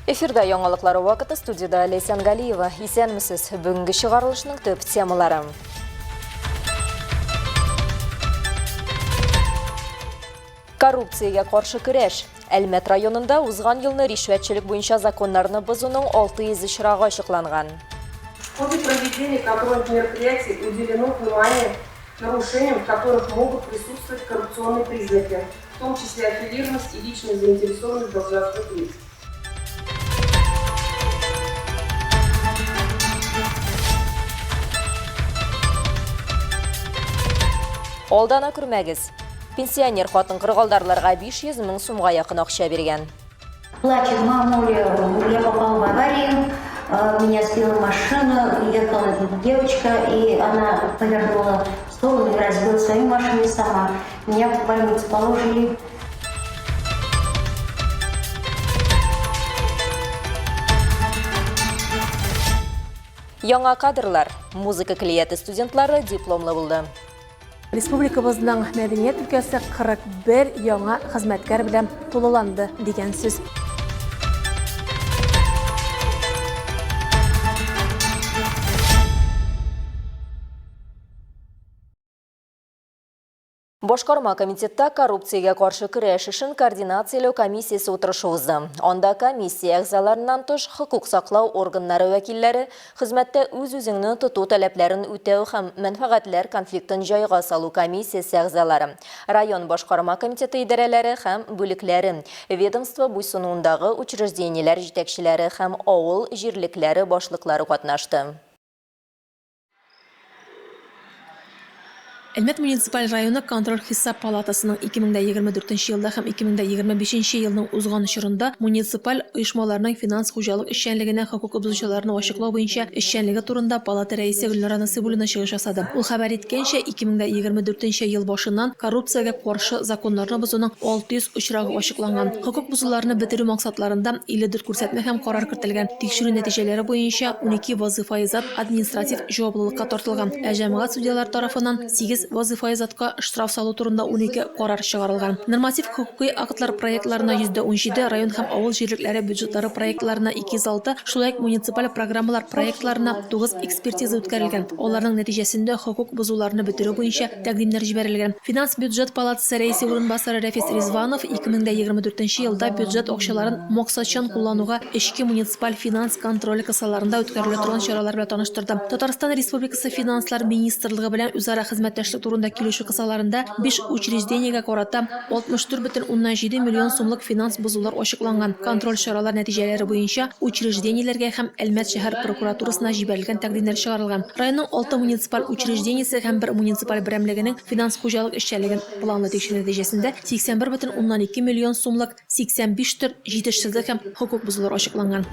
Эфирда яңалыклар вакыты студиядә Ләйсән Галиева. Исәнмесез. Бүгенге чыгарылышның төп темалары. Коррупциягә каршы көрәш. Әлмәт районында узган елны ришвәтчелек буенча законнарны бозуның 600 очрагы ачыкланган. В ходе проведения контрольных мероприятий уделено внимание нарушениям, в которых могут присутствовать коррупционные признаки, в том числе аффилированность и личная заинтересованность должностных лиц. Алдана күрмәгез. Пенсионер хатын кыргалдарларга 500 мең сумга якын акча биргән. Плачет мамуля, я попал в аварию, меня сбила машина, ехала девочка, и она повернула в сторону и разбила свою машину сама. Меня в больницу положили. Яңа кадрлар. Музыка көллияте студентлары дипломлы булды. Республикабызның мәдәният өлкәсе 41 яңа хезмәткәр белән тулыланды дигән сүз. Башкарма комитетта коррупциягә каршы көрәш эшен координацияләү комиссиясе утырышы узды. Анда комиссия әгъзаларыннан тыш хокук саклау органнары вәкилләре, хезмәттә үз-үзеңне тоту таләпләрен үтәү һәм мәнфәгатьләр конфликтын җайга салу комиссиясе әгъзалары, район башкарма комитеты идарәләре һәм бүлекләре, ведомство буйсынуындагы учреждениеләр җитәкчеләре һәм авыл җирлекләре башлыклары катнашты. Әлмәт муниципаль районы контроль-хисап палатасының 2024 елда һәм 2025 елның узган чорында муниципаль оешмаларның финанс-хуҗалык эшчәнлегенә хокук бозучыларны ачыклау буенча эшчәнлеге турында палата рәисе Гөлнара Насыйбуллина чыгыш ясады. Ул хәбәр иткәнчә, 2024 ел башыннан коррупциягә каршы законнарны бозуның 600 очрагы ачыкланган. Хокук бозуларны бетерү максатларында 54 күрсәтмә һәм карар кертелгән. Тикшерү нәтиҗәләре буенча 12 вазыйфаи зат административ җаваплылыкка тартылган, ә җәмәгать судьялары тарафыннан сигез вазыйфаи затка штраф салу турында 12 карар чыгарылган. Норматив хокукый актлар проектларына 17%, район һәм авыл җирлекләре бюджетлары проектларына 206, шулай ук муниципаль программалар проектларына тугыз экспертиза үткәрелгән, аларның нәтиҗәсендә хокук бозуларны бетерү буенча тәкъдимнәр җибәрелгән. Финанс-бюджет палатасы рәисе урынбасары Рәфис Ризванов 2024 елда бюджет акчаларын максатчан куллануга эчке муниципаль финанс контроле кысаларында үткәрелә торган чаралар белән таныштырды. Татарстан Республикасы Финанслар министрлыгы белән үзара хезмәттәшлек турында килешү кысаларында биш учреждениегә карата 64,7 миллион сумлык финанс бозулар ачыкланган. Контроль чаралар нәтиҗәләре буенча учреждениеләргә һәм Әлмәт шәһәр прокуратурасына җибәрелгән тәкъдимнәр чыгарылган. Районның алты муниципаль учреждениесе һәм бер муниципаль берәмлегенең финанс-хуҗалык эшчәнлеген планлы тикшерү нәтиҗәсендә 81,2 миллион сумлык 85 төр җитешсезлек һәм хокук бозулар ачыкланган.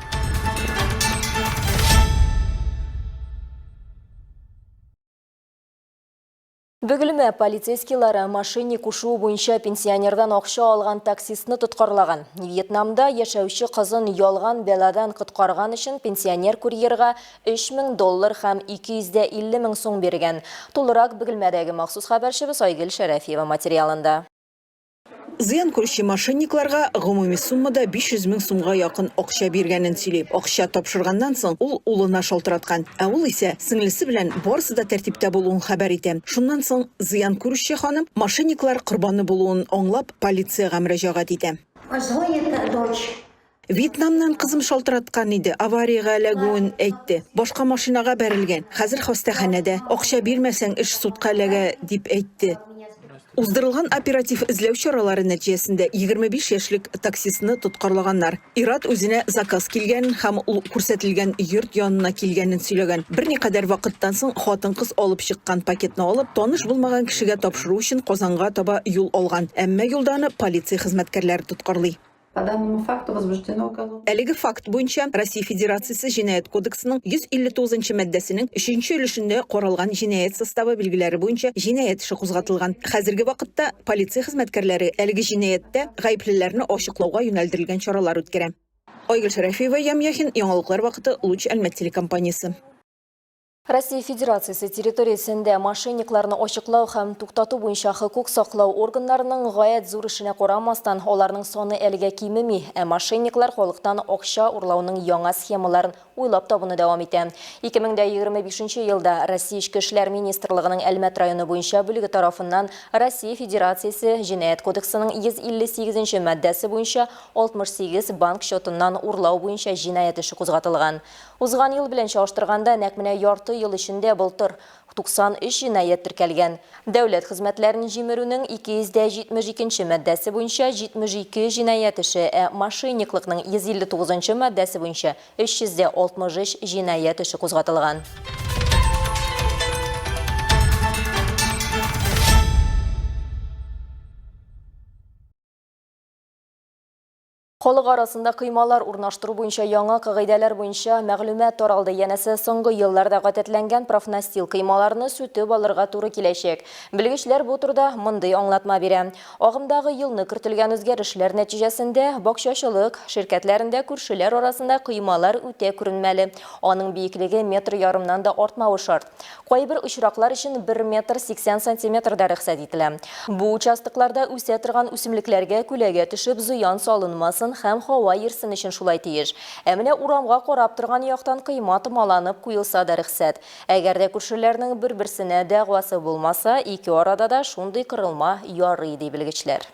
Бөгелмә полицейскийлары мошенник кушуы буенча пенсионердан акча алган таксистны тоткарлаган. Вьетнамда яшәүче кызын ялган бәладән коткарган өчен пенсионер курьерга 3000 доллар һәм 250 мең сум биргән. Тулырак Бөгелмәдәге махсус хәбәрчебез Айгөл Шәрәфиева материалында. Зыян күрүче мошенникларга гомуми суммада 500 мең сумга якын акча биргәнен сөйли. Акча тапшырганнан соң ул улына шалтыраткан. Ә ул исә сеңлесе белән барысы да тәртиптә булуын хәбәр итә. Шуннан соң зыян күрүче ханым мошенниклар корбаны булуын аңлап, полициягә мөрәҗәгать итә. Звонит дочь. Вьетнамнан кызым шалтыраткан иде, авариягә эләгүен әйтте. Башка машинага бәрелгән, хәзер хастаханәдә. Акча бирмәсәң, эш судка эләгә, дип әйтте. Уздырылган оператив эзләү чаралары нәтиҗәсендә 25 яшьлек таксистны тоткарлаганнар. Ир-ат үзенә заказ килгәнен һәм ул күрсәтелгән йорт янына килгәнен сөйләгән. Берникадәр вакыттан соң хатын-кыз алып чыккан пакетны алып, таныш булмаган кешегә тапшыру өчен Казанга таба юл алган. Әмма юлда аны полиция хезмәткәрләре тоткарлый. По данному факту возбуждено уголовное. Әлеге факт буенча Россия Федерациясе Җинаять кодексының 159 нчы маддәсенең өченче өлешендә каралган җинаять составы билгеләре буенча җинаять эше кузгатылган. Хәзерге вакытта полиция хезмәткәрләре әлеге җинаятьтә гаеплеләрне ачыклауга юнәлдерелгән чаралар үткәрә. Айгөл Шәрәфиева, Ям Яхин, Яңалыклар вакыты, Луч Әлмәт телекомпаниясе. Россия Федерациясе территориясендә мошенникларны ачыклау һәм туктату буенча хокук саклау органнарының гаять зур эшенә карамастан, аларның саны әлегә кимеми, ә мошенниклар халыктан акча урлауның яңа схемаларын уйлап табуны дәвам итә. 2025 елда Россия Эчке эшләр министрлыгының Әлмәт районы буенча бүлеге тарафыннан Россия Федерациясе Җинаять кодексының 158 нче маддәсе буенча 68 банк счетыннан урлау буенча җинаять эше кузгатылган. Узган ел белән чагыштырганда, нәкъ менә ярты ел эчендә былтыр 93 җинаять теркәлгән. Дәүләт хезмәтләрен җимерүнең 272 нче маддәсе буенча 72 җинаять эше, ә мошенниклыкның 159 нчы маддәсе буенча 363 җинаять эше кузгатылган. Халык арасында коймалар урнаштыру буенча яңа кагыйдәләр буенча мәгълүмат таралды. Янәсе, соңгы елларда гадәтләнгән профнастил коймаларны сүтеп алырга туры киләчәк. Белгечләр бу турыда мондый аңлатма бирә. Агымдагы елны кертелгән үзгәрешләр нәтиҗәсендә бакчачылык ширкәтләрендә күршеләр арасында коймалар үтә күренмәле, аның биеклеге метр ярымнан да артмавы шарт. Кайбер очраклар өчен бер метр 80 сантиметр да рөхсәт ителә. Бу участокларда үсә торган үсемлекләргә күләгә төшеп зыян салынмасын һәм һава йөрсен өчен шулай тиеш. Ә менә урамга карап торган яктан койма томаланып куелса да рөхсәт. Әгәр дә күршеләрнең бер-берсенә дәгъвасы булмаса, ике арада да шундый корылма ярый, ди белгечләр.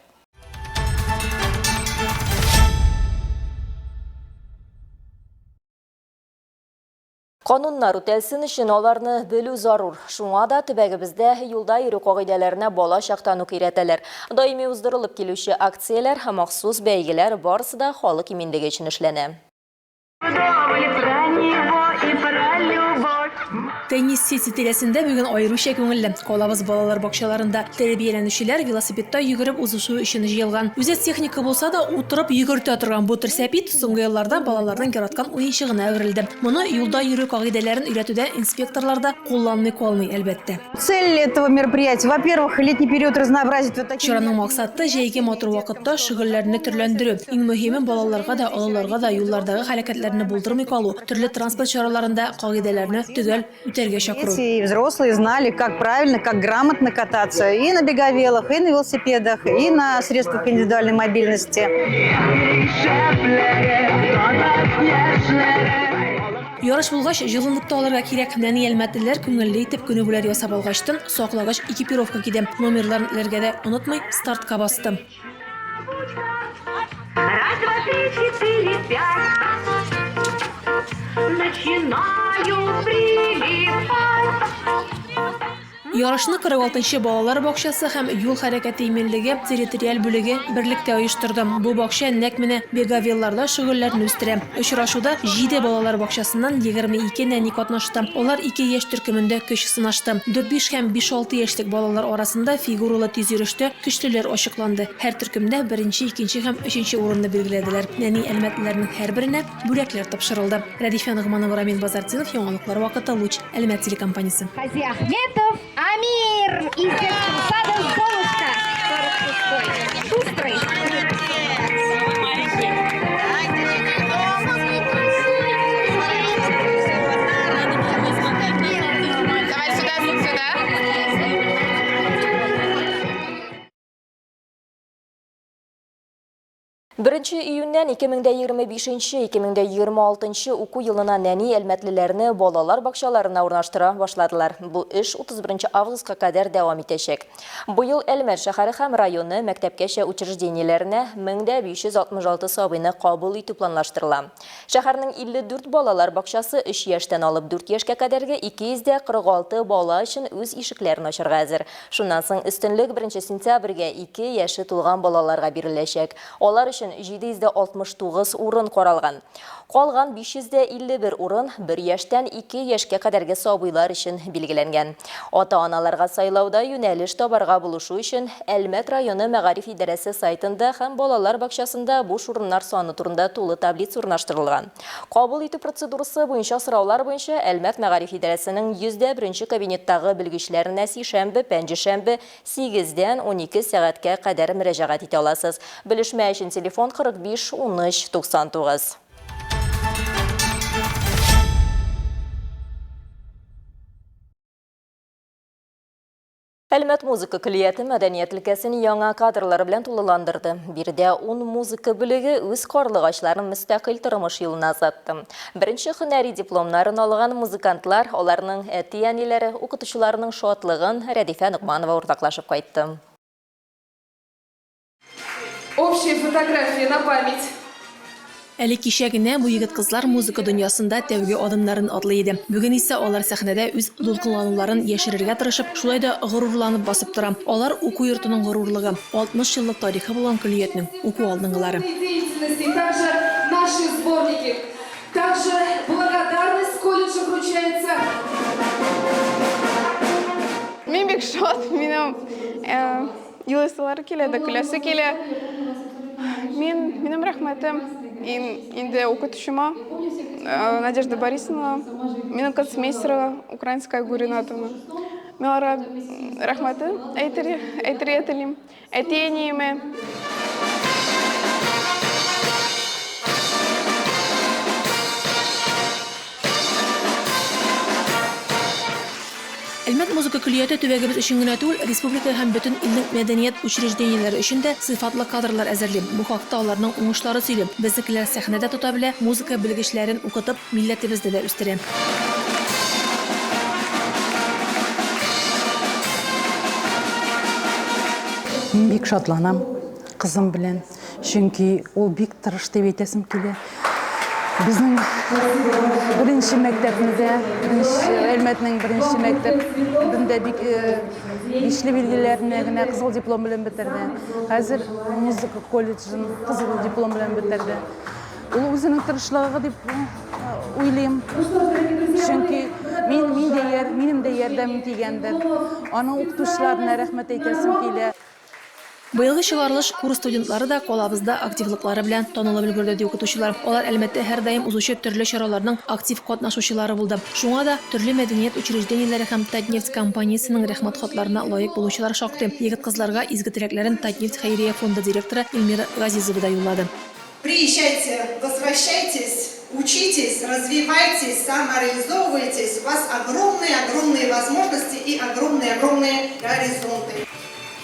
Кануннар үтәлсен өчен аларны белү зарур. Шуңа да төбәгебездә юлда йөрү кагыйдәләренә бала чактан ук өйрәтәләр. Даими уздырылып килүче акцияләр һәм махсус бәйгеләр барысы да халык иминлеге өчен эшләнә. Теннис-сити тирәсендә бүген аеруча күңелле. Калабыз балалар бакчаларында тәрбияләнүчеләр велосипедта йөгереп узышу өчен җыелган. Үзе техника булса да, утырып йөгертә торган бу төр сәпит соңгы елларда балаларның яраткан уенчыгына әверелде. Моны юлда йөрү кагыйдәләрен өйрәтүдә инспекторлар да кулланмый калмый, әлбәттә. Цель этого мероприятия, во-первых, летний период разнообразить вот такими Чараның максаты, җәйге матур вакытта шөгыльләрне төрләндерү. Иң мөһиме, балаларга да, олыларга да юллардагы һәлакәтләрне булдырмый калу, төрле транспорт чараларында кагыйдәләрне төгәл үтәргә чакыру. Дети и взрослые знали, как правильно, как грамотно кататься и на беговелах, и на велосипедах, и на средствах индивидуальной мобильности. Ярыш булгач, җылынып та алырга кирәк. Нәни әлмәтлеләр күңелле итеп күнегүләр ясап алгачтын, саклагыч экипировка киде. Номерларын элергә дә онытмый, стартка басты. Раз, два, три, четыре, пять. Начинаю прилипать. Ярышны 46 нчы балалар бакчасы һәм юл хәрәкәте иминлеге территориаль бүлеге берлектә оештырды. Бу бакча нәкъ менә беговелларда шөгыльләрне үстерә. Очрашуда җиде балалар бакчасыннан 22 нәни катнашты. Алар ике яшь төркемендә көч сынашты. Дүрт-биш һәм биш-алты яшьлек балалар арасында фигуралы тизйөрештә Көчлеләр ачыкланды. Һәр төркемдә беренче, икенче һәм өченче урынны билгеләделәр. Нәни әлмәтлеләрнең һәрберенә бүләкләр тапшырылды. Рәдифә Ногманова, Рамил Базартдинов, Яңалыклар вакыты, Луч, Әлмәт телекомпаниясе. Хазиахметов Амир из детского сада Золушка. 46-й. Шустрый. Давай сюда, сюда. Беренче июньнән 2025-2026 уку елына нәни әлмәтлеләрне балалар бакчаларына урнаштыра башладылар. Бу эш 31 августка кадәр дәвам итәчәк. Быел Әлмәт шәһәре һәм районы мәктәпкәчә учреждениеләренә 1566 сабыйны кабул итү планлаштырыла. Шәһәрнең 54 балалар бакчасы өч яшьтән алып дүрт яшькә кадәрге 246 бала өчен үз ишекләрен ачарга әзер. Шуннан соң өстенлек беренче сентябрьгә ике яше тулган балаларга биреләчәк. Алар өчен 769 урын каралган. Калган 551 урын бер яшьтән ике яшькә кадәрге сабыйлар өчен билгеләнгән. Ата-аналарга сайлауда юнәлеш табарга булышу өчен Әлмәт районы мәгариф идарәсе сайтында һәм балалар бакчасында буш урыннар саны турында тулы таблица урнаштырылган. Кабул итү процедурасы буенча сораулар буенча Әлмәт мәгариф идарәсенең 101 нче кабинеттагы белгечләренә сишәмбе, пәнҗешәмбе, сигездән 12 сәгатькә кадәр мөрәҗәгать итә аласыз. Белешмә өчен телефон 45 13 99. Әлмәт музыка көллияте мәдәният өлкәсен яңа кадрлар белән тулыландырды. Биредә ун музыка бүлеге үз карлыгачларын мөстәкыйль тормыш юлына озатты. Беренче һөнәри дипломнарын алган музыкантлар, аларның әти-әниләре, укытучыларының шатлыгын Рәдифә Ногманова уртаклашып кайтты. Общая фотография на память. Әле кичә генә бу егет-кызлар музыка дөньясында тәүге адымнарын атлый иде. Бүген исә алар сәхнәдә үз дулкынлануларын яшерергә тырышып, шулай да горурланып басып тора. Алар, уку йортының горурлыгы, 60 еллык тарихы булган көллиятнең уку алдынгылары. Деятельности, также наши сборники. Также благодарность колледжа вручается. Мин бик шат, минем Елыйсылары килә дә, көләсе килә. Мин, минем рәхмәтем инде укытучыма, Надежда Борисовна, минем концмейстерга, Украинская Гуринатовна. Мин аларга рәхмәтем әйтергә телим. Әти-әниемә. Әлмәт музыка көллияте төбәгебез өчен генә түгел, республика һәм бөтен илнең мәдәният учреждениеләре өчен дә сыйфатлы кадрлар әзерли. Бу хакта аларның уңышлары сөйли. Безнекеләр сәхнә дә тота белә, музыка белгечләрен укытып, милләтебезне дә үстерә. Мин бик шатланам кызым белән. Чөнки ул бик тырыш дип әйтәсем килә. Безнең беренче мәктәпне дә, беренче Әлмәтнең беренче мәктәбендә бик э, бишле билгеләренә генә кызыл диплом белән бетерде. Хәзер музыка колледжын кызыл диплом белән бетерде. Ул үзенең тырышлыгы дип э, уйлыйм. Чөнки мин мин дә минем дә ярдәмем тигәндер. Аның укытучыларына рәхмәт әйтәсем килә. Быелгы чыгарылыш курс студентлары да калабызда активлыклары белән танылып өлгерде, ди укытучылар. Алар Әлмәттә һәрдаим узучы төрле чараларның актив катнашучылары булды. Шуңа да төрле мәдәният учреждениеләре һәм Татнефть компаниясенең Рәхмәт хатларына лаек булучылар шактый. Егет-кызларга изге теләкләрен Татнефть хәйрия фонды директоры Эльмира Газизова да юллады. Приезжайте, возвращайтесь, учитесь, развивайтесь, самореализовывайтесь. У вас огромные-огромные возможности и огромные-огромные горизонты.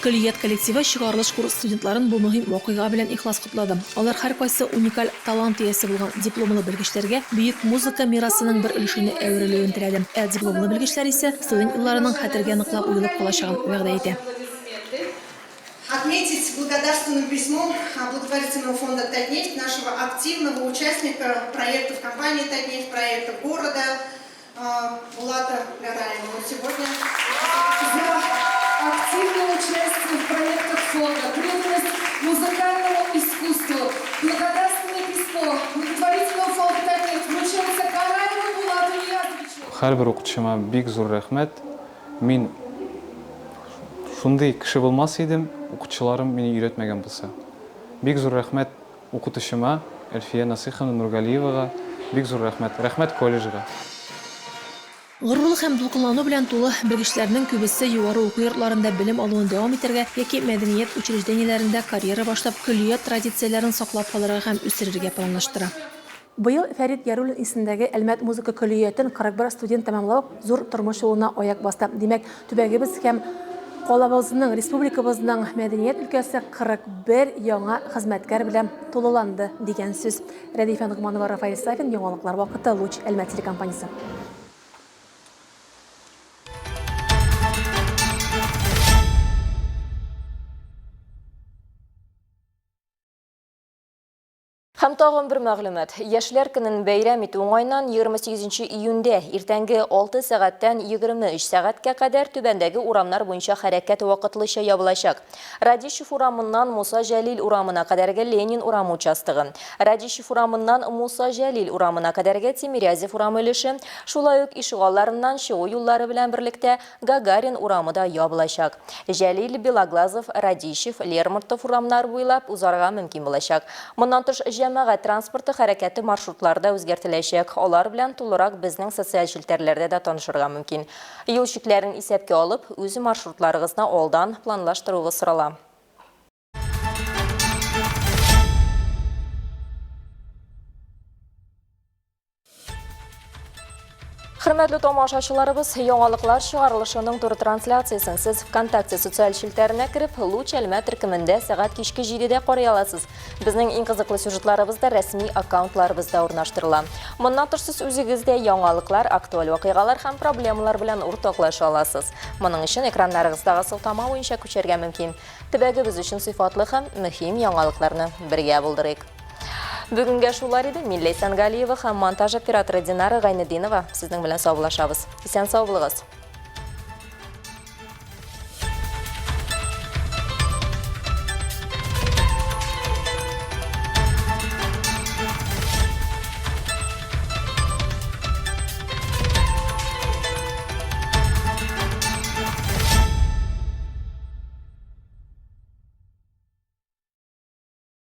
Көллият коллективы чыгарылыш курс студентларын бу мөһим вакыйга белән ихлас котлады. Алар һәркайсы уникаль талант иясе булган дипломлы белгечләргә бөек музыка мирасының бер өлешенә әверелүен теләде. Ә дипломлы белгечләр исә студент елларының хәтергә ныклап уелып калачагын вәгъдә итә. Отметить благодарственным письмом благотворительного фонда «Татнефть» нашего активного участника проектов компании «Татнефть», проектов города Булата Гараева. Вот сегодня... За активное участие в проектах фонда, преданность музыкальному искусству, благодарственное письмо благотворительного фонда «Татнефть» вручается Гараеву Булату Ниязовичу. Һәрбер укытучыма бик зур рәхмәт. Мин шундый кеше булмас идем, укытучыларым мине өйрәтмәгән булса. Бик зур рәхмәт укытучыма, Әлфия Насыйховна Нургалиевага, бик зур рәхмәт. Рәхмәт колледжга. Горурлык һәм дулкынлану белән тулы белгечләрнең күбесе югары уку йортларында белем алуын дәвам итәргә яки мәдәният учреждениеләрендә карьера башлап, көллият традицияләрен саклап калырга һәм үстерергә планлаштыра. Быел Фәрит Яруллин исемендәге Әлмәт музыка көллиятен 41 студент тәмамлап, зур тормыш юлына аяк басты. Димәк, төбәгебез һәм калабызның, республикабызның мәдәният өлкәсе 41 яңа хезмәткәр белән тулыланды дигән сүз. Рәдифә Ногманова, Рафаэль Сафин, Яңалыклар вакыты, Луч, Әлмәт телекомпаниясе. Һәм тагын бер мәгълүмат. Яшьләр көнен бәйрәм итү уңаеннан 28 июньдә иртәнге 6 сәгатьтән 23 сәгатькә кадәр түбәндәге урамнар буенча хәрәкәт вакытлыча ябылачак. Радищев урамыннан Муса Җәлил урамына кадәрге Ленин урамы участогы, Радищев урамыннан Муса Җәлил урамына кадәрге Тимирязев урамы өлеше, шулай ук ишегалларыннан чыгу юллары белән берлектә Гагарин урамы да ябылачак. Җәлил, Белоглазов, Радищев, Лермонтов урамнары буйлап узарга мөмкин булачак. Моннан тыш, җәмәгать транспорты хәрәкәте маршрутлары да үзгәртеләчәк. Алар белән тулырак безнең социаль челтәрләрдә дә танышырга мөмкин. Юл чикләрен исәпкә алып, үз маршрутларыгызны алдан планлаштыруыгыз сорала. Хөрмәтле тамашачыларыбыз, яңалыклар чыгарылышының туры трансляциясен сез ВКонтакте социаль челтәренә кереп, Луч Әлмә төркемендә сәгать кичке 7-дә карый аласыз. Безнең иң кызыклы сюжетларыбыз да рәсми аккаунтларыбызда урнаштырыла. Моннан тыш сез үзегез дә яңалыклар, актуаль вакыйгалар һәм проблемалар белән уртаклаша аласыз. Моның өчен экраннарыгыздагы сылтама буенча күчәргә мөмкин. Төбәгебез өчен сыйфатлы һәм мөһим яңалыкларны бергә булдырыйк. Бүгенгә шулар иде. Мин Ләйсән Галиева һәм монтаж операторы Динара Гайнетдинова сезнең белән саубуллашабыз. Исән-сау булыгыз.